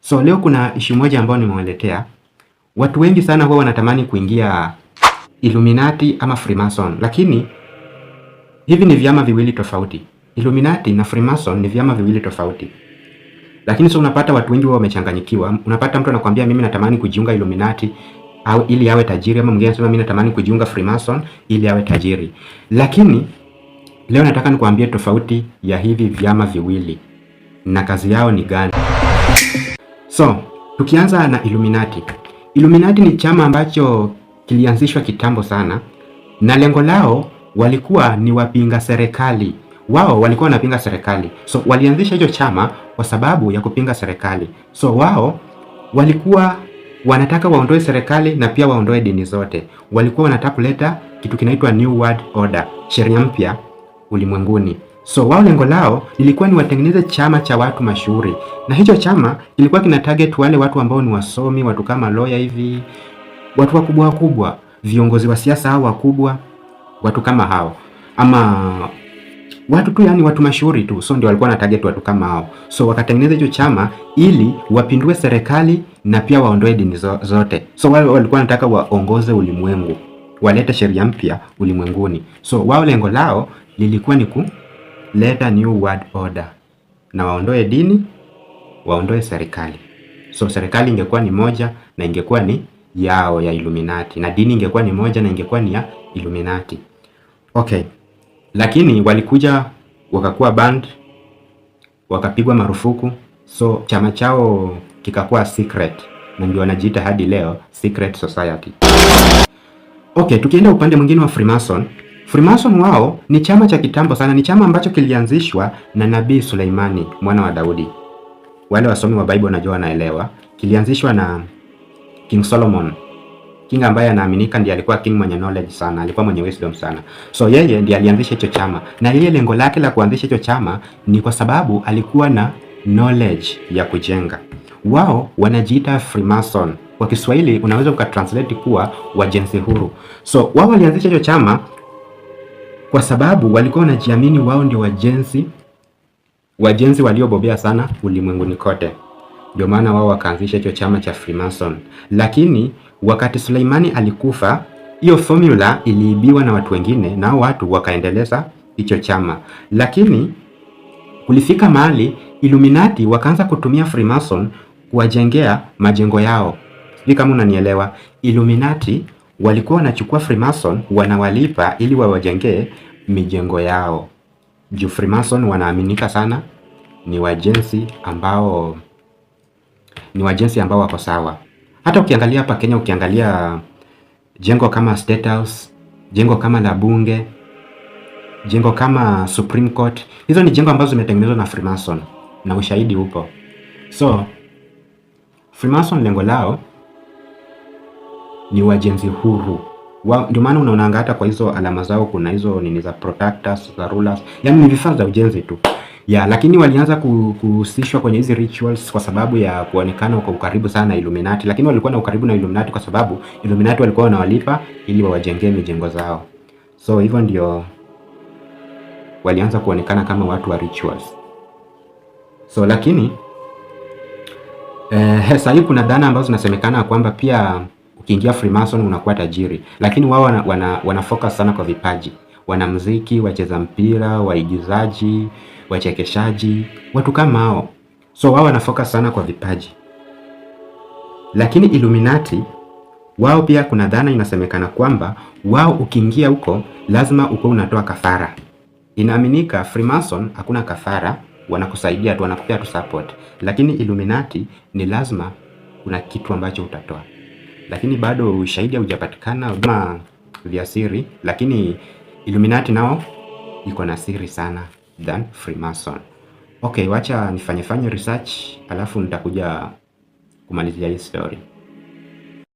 So leo kuna issue moja ambayo nimewaletea. Watu wengi sana huwa wanatamani kuingia Illuminati ama Freemason, lakini hivi ni vyama viwili tofauti. Illuminati na Freemason ni vyama viwili tofauti. Lakini so unapata watu wengi wao wamechanganyikiwa. Unapata mtu anakuambia, "Mimi natamani kujiunga Illuminati au ili awe tajiri," ama mwingine anasema, "Mimi natamani kujiunga Freemason ili awe tajiri." Lakini leo nataka nikuambie tofauti ya hivi vyama viwili na kazi yao ni gani. So, tukianza na Illuminati. Illuminati ni chama ambacho kilianzishwa kitambo sana na lengo lao walikuwa ni wapinga serikali. Wao walikuwa wanapinga serikali. So walianzisha hicho chama kwa sababu ya kupinga serikali. So wao walikuwa wanataka waondoe serikali na pia waondoe dini zote. Walikuwa wanataka kuleta kitu kinaitwa New World Order, sheria mpya ulimwenguni. So wao lengo lao lilikuwa ni watengeneze chama cha watu mashuhuri, na hicho chama kilikuwa kina target wale watu ambao ni wasomi, watu kama lawyer hivi, watu wakubwa wakubwa, viongozi wa siasa hao wakubwa, watu kama hao, ama watu tu, yani watu mashuhuri tu. So ndio walikuwa na target watu kama hao. So wakatengeneza hicho chama ili wapindue serikali na pia waondoe dini zote. So wao walikuwa wanataka waongoze ulimwengu, walete sheria mpya ulimwenguni. So wao lengo lao lilikuwa ni kuleta New World Order na waondoe dini, waondoe serikali. So serikali ingekuwa ni moja na ingekuwa ni yao ya Illuminati, na dini ingekuwa ni moja na ingekuwa ni ya Illuminati. Okay. Lakini walikuja wakakuwa banned, wakapigwa marufuku, so chama chao kikakuwa secret na ndio wanajiita hadi leo Secret Society. Okay, tukienda upande mwingine wa Freemason, Freemason wao ni chama cha kitambo sana, ni chama ambacho kilianzishwa na Nabii Suleimani mwana wa Daudi. Wale wasomi wa Bible wanajua, wanaelewa. Kilianzishwa na King Solomon. King ambaye anaaminika ndiye alikuwa king mwenye knowledge sana, alikuwa mwenye wisdom sana. So yeye ndiye alianzisha hicho chama, na yeye lengo lake la kuanzisha hicho chama ni kwa sababu alikuwa na knowledge ya kujenga. Wao wanajiita Freemason. Kwa Kiswahili unaweza ukatranslate kuwa wajenzi huru. So wao walianzisha hicho chama kwa sababu walikuwa wanajiamini wao ndio wajenzi waliobobea sana ulimwenguni kote. Ndio maana wao wakaanzisha hicho chama cha Freemason. Lakini wakati Suleimani alikufa, hiyo formula iliibiwa na watu wengine, na watu wakaendeleza hicho chama. Lakini kulifika mahali Illuminati wakaanza kutumia Freemason kuwajengea majengo yao. Sijui kama unanielewa. Illuminati walikuwa wanachukua Freemason wanawalipa ili wawajengee mijengo yao. Juu Freemason wanaaminika sana ni wajenzi ambao wako sawa. Hata ukiangalia hapa Kenya, ukiangalia jengo kama State House, jengo kama la bunge, jengo kama Supreme Court, hizo ni jengo ambazo zimetengenezwa na Freemason na ushahidi upo. So Freemason lengo lao ni wajenzi huru. Ndio maana unaonanga hata kwa hizo alama zao kuna hizo nini za protectors, za rulers, yaani ni vifaa za ujenzi tu ya, lakini walianza kuhusishwa kwenye hizi rituals kwa sababu ya kuonekana kwa ukaribu sana na Illuminati, lakini walikuwa na ukaribu na Illuminati kwa sababu Illuminati walikuwa wanawalipa ili wawajengee mijengo zao. So hivyo ndio walianza kuonekana kama watu wa rituals. So lakini sasa hii kuna dhana ambazo zinasemekana kwamba pia ukiingia Freemason unakuwa tajiri, lakini wao wana focus sana kwa vipaji, wanamuziki, wacheza mpira, waigizaji, wachekeshaji, watu kama hao. So wao wana focus sana kwa vipaji. Lakini Illuminati wao pia kuna dhana inasemekana kwamba wao ukiingia huko lazima ukuwe unatoa kafara. Inaaminika Freemason hakuna kafara, wanakusaidia tu, wanakupea tu support, lakini Illuminati ni lazima kuna kitu ambacho utatoa, lakini bado ushahidi haujapatikana kama vya siri, lakini Illuminati nao iko na siri sana than Freemason. Okay, wacha nifanye fanye research alafu nitakuja kumalizia hii story.